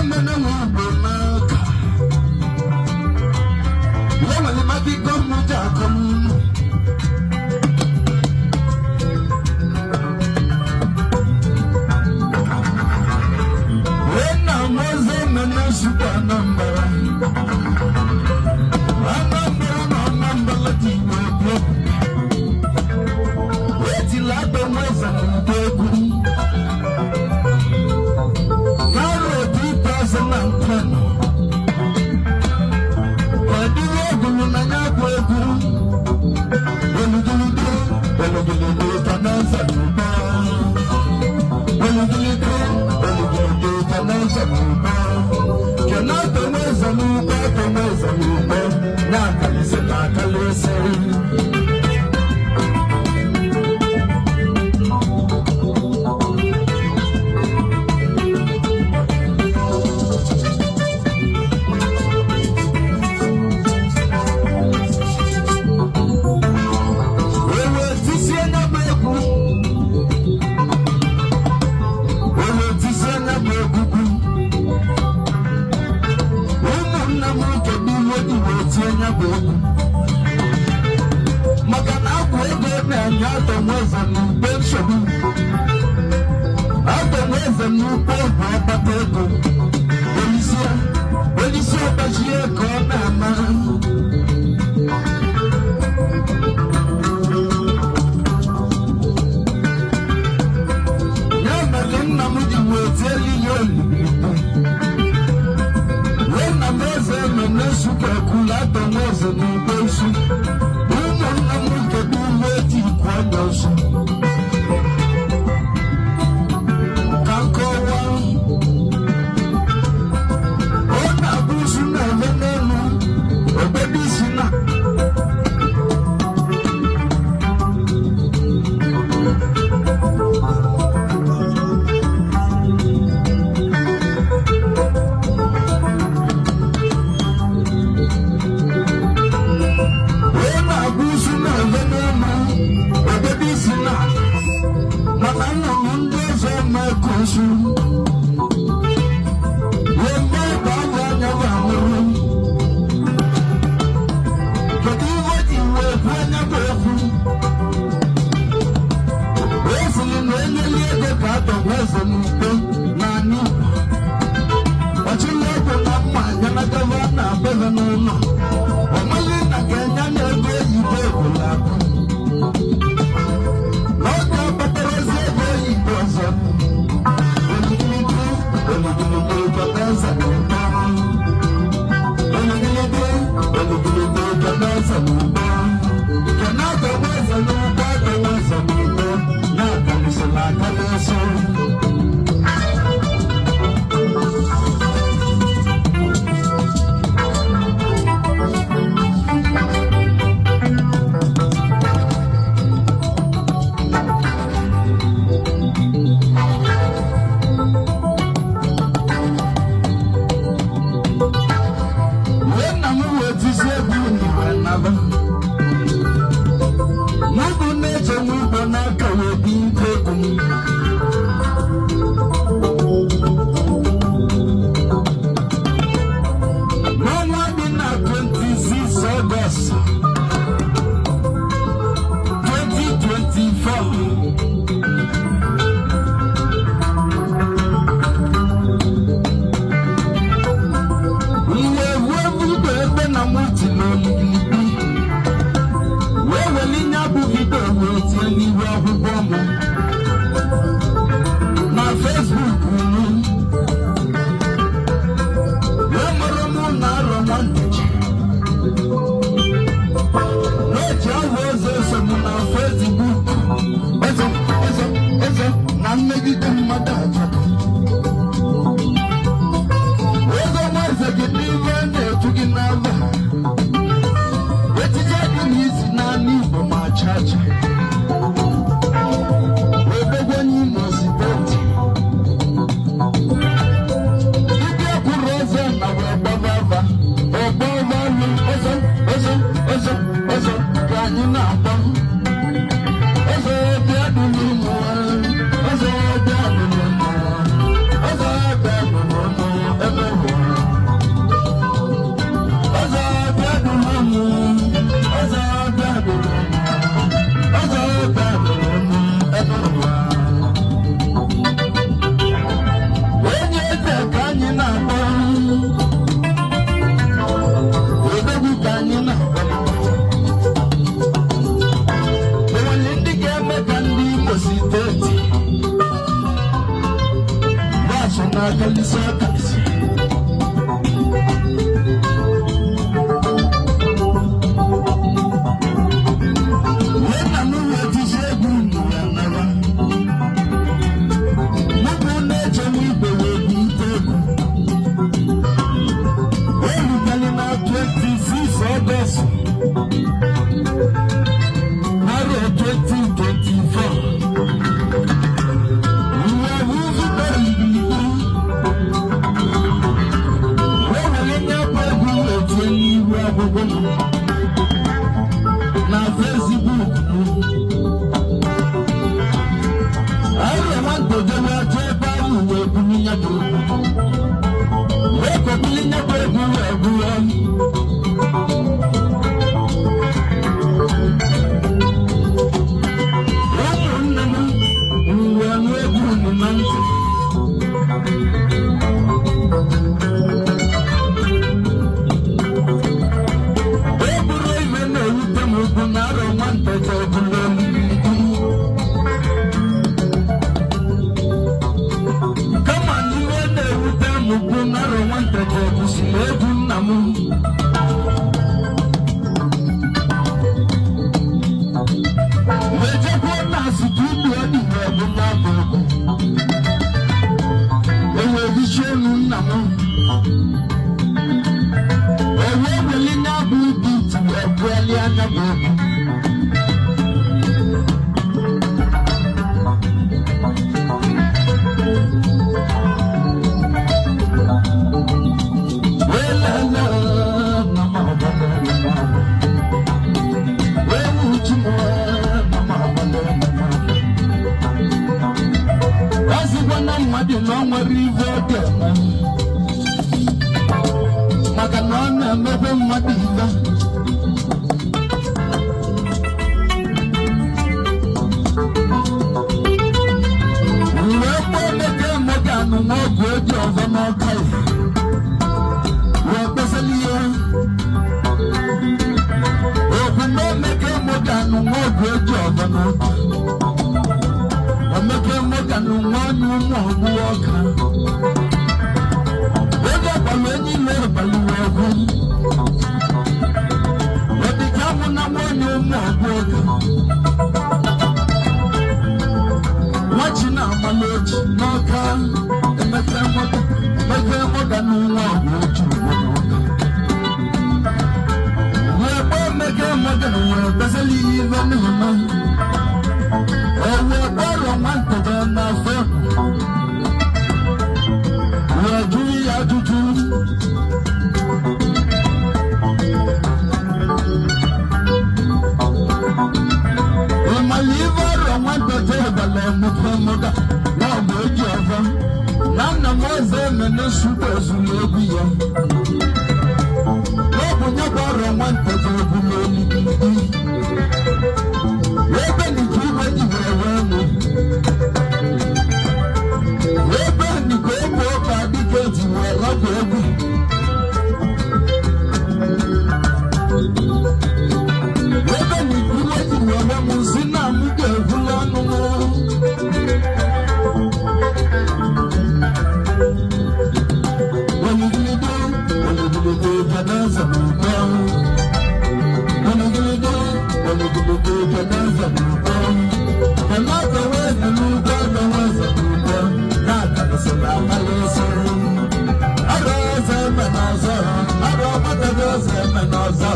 Emene nwa n'aka. Ya nwere mabiko mụja akọmụ. Wena moze emene sukwa Anambra. Anambra na Anambra dị igwe. Wetila akpa nweze n'ụdọ egwu. N'arọ 2010. Ọdịwo egwuru na ya bụ egwu. Olugulude, olugulude ka na-eze n'ụgbọ. Olugulude, olugulude ka na-eze n'ụgbọ. Kenata nweze n'ụgbọ, atọ nweze n'ụgbọ. Na-akalịsị na-akalịsị. Ewe tisie na bụ egwu. Ewe tisie na bụ egwugwu. Ụmụnne m kedu ihe dị wee tie ya bụ egwu. Maka na akwa ego na-enye atọ nweze n'ube nsogbu. Atọ nweze n'ukwu bụ ọkpata ego. Olisi olisi ọgbajie ka ọ na-ama. Ya mere nna m ji wee tie ya olili. Wena m eze nọ na-esuka ekwula atọ nweze n'ugbo nsu. Ụmụnne m kedu uwe ji ikwu ọnya nsu. Ka nkọwa. Ọ na-abụ nsu na-eme n'elu, obebe isi na. Ọ na-abụ nsu na-eme n'elu, obebe isi na. Mana nnụnụ ndị ọzọ na-eku nsu. Wee mgbe ịgba anya anya bụ amụrụ. Kedu ihe o ji wee kwu anya bụ okwu? O siri na enyeli ego ka atọgbu eze n'ukpe n'ala Igbo. Ọchịlị ọgwụ na mma anya na gava na-abịa n'ụlọ. Ọ maghị na ka enya na ego oyibo gwụrụ agwụ. Na ọ ga-akpatarazi ego oyibo ọzọ. Olugulude, olugulude bata eze n'ụba. Olugulude, olugulude bata eze n'ụba. Kedu atọgbu eze n'ụba, atọgbu eze n'ụba. Na-akalịsị na-akalịsị. Jesu n'arọ 2024. Uwe wuzube igbo wee were nye bụ egwu etie n'ihu akwụkwọ m na Facebook m. Arọ nwantọjewe achọ ebe ahụ wee buli ya bụ egwu, wee kọbuli ya bụ egwu wee gụọ. Ụmụnne m wee nụ egwu unu na ntị. E buru ime na-ewute m ugwu na arọ nwantọje ọbụla m. Kama n'ihe na-ewute m bụ na arọ nwantọje kwụsịrị egwu nna m. Wee jekwuo na studio dị n'ọbụ n'abụ egwu. Ewee bichie elu nna m. Ewee weli nya bụ biti wee bueli anya bụ egwu. Wee lele na m ọbụla na m ọbụla. Wee wuchi m na m ọbụla na m ọbụla. Ọzịkwa na mmadụ na ọ nwere ive ọ ga-eme, maka na ọ na-emebe mmadụ ive. Mgbe mgbe emeke Morgan n'ọgwụ eji ọzọ n'ọka ife wee kpesịrị ihe okwu na emeke Morgan n'ọgwụ eji ọzọ n'ọka. Emeke Morgan nwa onye ụmụ ọgbụ ọka onye ọgbara onye ime ọgbara ọgwụ ọdịka mụ na nwa onye ụmụ ọgbụ ọka nwachi na-agba n'ochi n'ọka. Emeke Morgan, Emeke Morgan nwa ọgwụ otu ugbo n'ọka wee kpọọ Emeke Morgan wee kpesịrị ihe ife n'ime ewe kpọrọ nwantọjọ n'afọ wee jụrụ ya ajụjụ. Ịmala ife ọrọ nwantọjọ ịbala Emeke Morgan na ọgwụ eji ọzọ na nna m ọzọ emene sukwa ezuru egwu ya n'ọbụ ya bụ ọrọ nwantọjọ egwu n'olu ebe nke igwe ji wee wee mụ, ebe nke ogbe ọka dịka eji wee lọgụ egwu. Ebe nke igwe ji wee wee mụ si na mụ ga-egwula ọnụ m. Onigilido, onigilido, kedu n'ukwe? Onigilido, onigilido, kedu n'ukwe? Kedu eze n'ukwe? Eze n'ukwe na-akalịsị na akalịsị. Arụ eze eme n'ọzọ, arụ ọgbataghị eze eme n'ọzọ,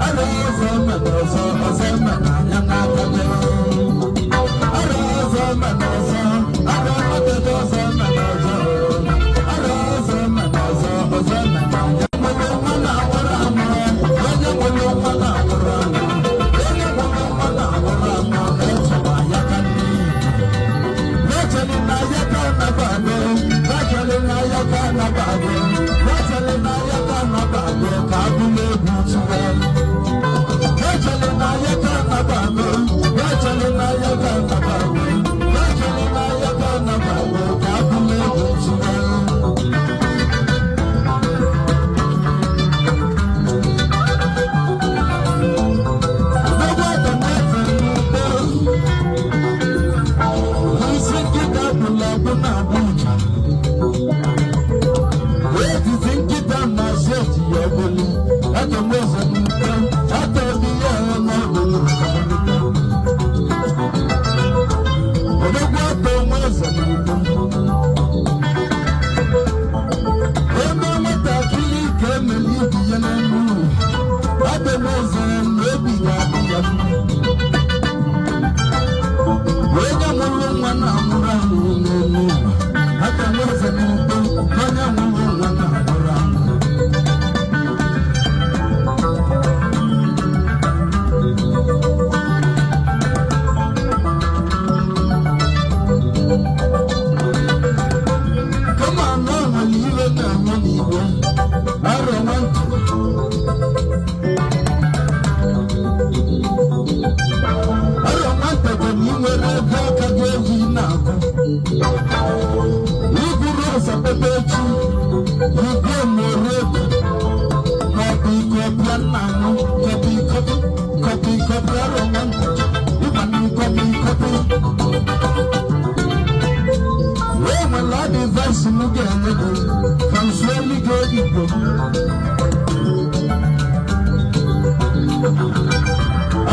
arụ eze eme n'ọzọ, ọzọ eme n'anya n'aka gị. Arụ eze eme n'ọzọ, arụ ọgbataghị eze eme n'ọzọ, arụ eze eme n'ọzọ, ọzọ eme n'anya. Nwere nwa na-awara amara, onye nwere nwa na-awara amara, onye nwere nwa na-awara amara, echekwa ya ka nne. Lẹ́tẹ̀lé náà yẹ ká nàbà lọ, lẹ́tẹ̀lé náà yẹ ká nàbà lọ, lẹ́tẹ̀lé náà yẹ ká nàbà lọ, kábúlé egwu tiwẹ́. Lẹ́tẹ̀lé náà yẹ ká nàbà lọ, lẹ́tẹ̀lé náà yẹ ká nàbà lọ, lẹ́tẹ̀lé náà yẹ ká nàbà lọ, kábúlé egwu tiwẹ́. Gbogbo ọ̀dọ̀ mẹ́fẹ̀ẹ́ ló gbọ́. Isi nkịta bụla bụ na Abuja. Onye nwụrụ nwa na-agbụrụ anwụ. Kama na ọ nwere iwe na-enwe n'igwe arọ nwantị. Arọ nwata bụ na ị nwere ego aka gị egwu ị na-agụ. Iburu ọsapebe echi, igwe mụrụ ego maọbụ iko bịa nna anụ kọpị kọpị kọpị kọpị arọ nwantị ịba na kọpị kọpị. Wee nwere adịvaịsị m ga-enye gị ka m sụọ gị Igbo.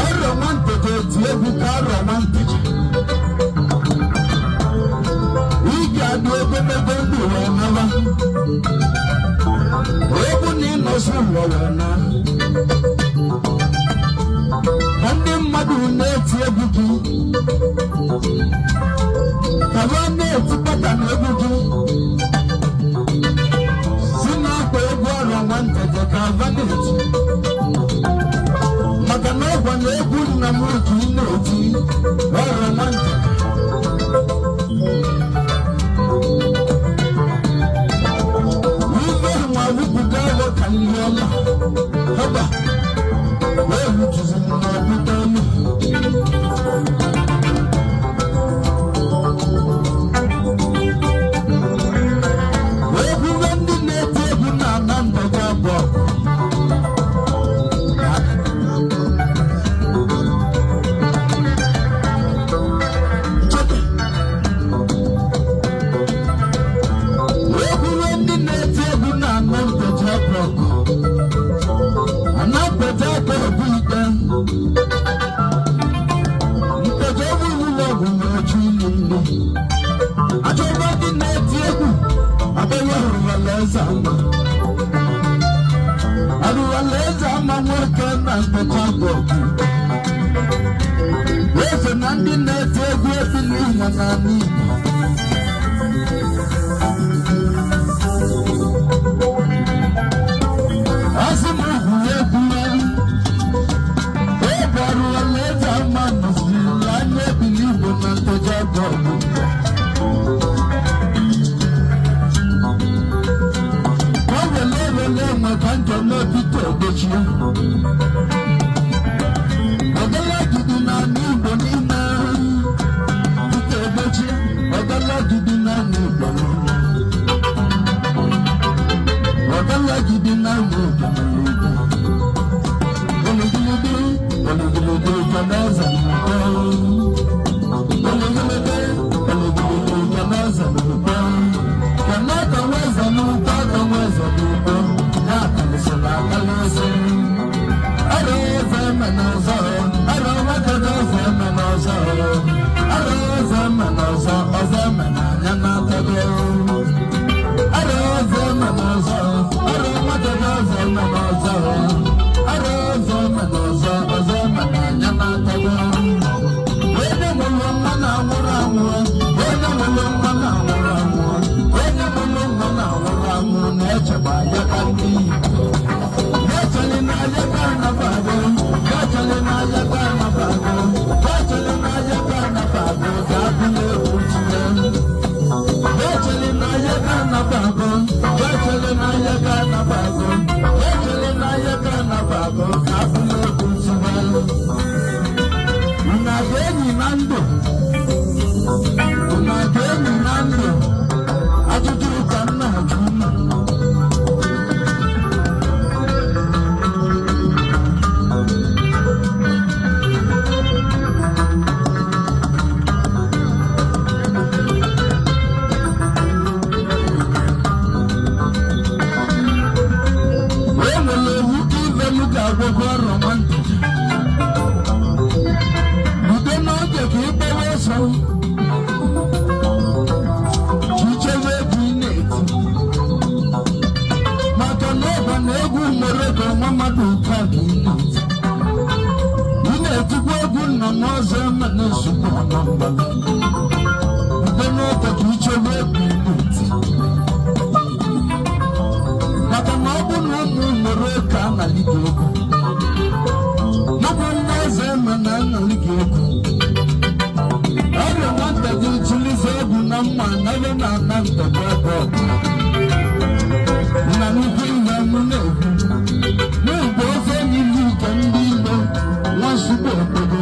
Arọ nwantị ga-eti egwu ka arọ nwantị. Ị ga-adị ogologo ndụ wee naba. Egwu na ịnọsi ụlọ wee na. Ka ndị mmadụ na-eti egwu gị. Ka ha na-eti pata na egwu gị. Si n'akwa egwu arọ nwantị je ka ha na-eti. Maka na ọgwa na egwu nna m ka ị na-eti arọ nwantị. Ife nwa wupụta ahụ ka nri ọma. Haba, wee hụtụzi m n'ọbụta ọnụ. Wee bụrụ ndị na-eti egwu na-ana ndọga abụọ. Wee bụrụ ndị na-eti egwu na-ana ndọga abụọ. Anapụta aka ọbụ ikpe. Nkeji ọbụ ụlọ ọgwụ na-echu ilu nnu. Achọba ndị na-eti egwu abịaghị arụwala eze ama. Arụwala eze ama nwoke na nkeji abụ ọgụ. Efe na ndị na-eti egwu ebi n'ụwa n'ala Igbo. Asị m ugwu egwu ebe arụwala eze ama nọsiri anya ebili Igbo na nkeji abụ ọgụ. Ka wele wele nwe ka njem Peter Edochie. Ọdọlagidi n'ala Igbo niile. Peter Edochie, ọdọlagidi n'ala Igbo niile. Ọdọlagidi n'ala Igbo niile. Olugulugu, olugulugu kanaza n'ukwu. Olugulugu, olugulugu kanaza n'ukwu. Kanaka weza n'ukwu, aka weza n'ukwu. Ya kalịsị na akalịsị. Arọ eze eme n'ọzọ, arọ nwata eze eme n'ọzọ. Arọ eze eme n'ọzọ, ọzọ eme n'anya na-atago. Arọ eze eme n'ọzọ, arọ nwata eze eme n'ọzọ. Arọ eze eme n'ọzọ, ọzọ eme n'anya na-atago. Onye mụrụ nwa na-anwụrụ anwụ, onye mụrụ nwa na-anwụrụ anwụ, onye mụrụ nwa na-anwụrụ anwụ na-echekwa ya ka ndị Igbo. Gachali n'ahịa ka anabago, gachali n'ahịa ka anabago, gachali n'ahịa ka anabago, ga-abụ n'egwu tinye. Gachali n'ahịa ka anabago, gachali n'ahịa ka anabago, gachali n'ahịa ka anabago, ga-abụ n'egwu tinye. Unu ga-enyi na ndụ, unu ga-enyi na ndụ, ajụjụ ka m na-ajụ unu. E nwere ewu ivelu ga-agwụgwọ ọrụ nwantị. Bido n'oge ka ị gbawa ọsọ. Ka ichebe egwu ị na-eti. Maka na ọgwa na egwu nwere ka nwa mmadụ ụka ka ị na-eti. Ị na-etikwa egwu nọ n'ọzọ eme na-esokwa ọnọ mgbala. Bido n'oge ka ichebe egwu ị na-eti. Igbo obodo.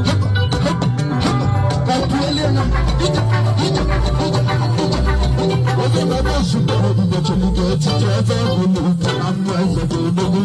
Haba, haba, haba. Ka tụọlie ya. Ije, ije, ije, ije, ije. Onye na-ebe ozugbo ebube chelike etiti ebe egwu na ute na mmụọ eze bụ odogwu.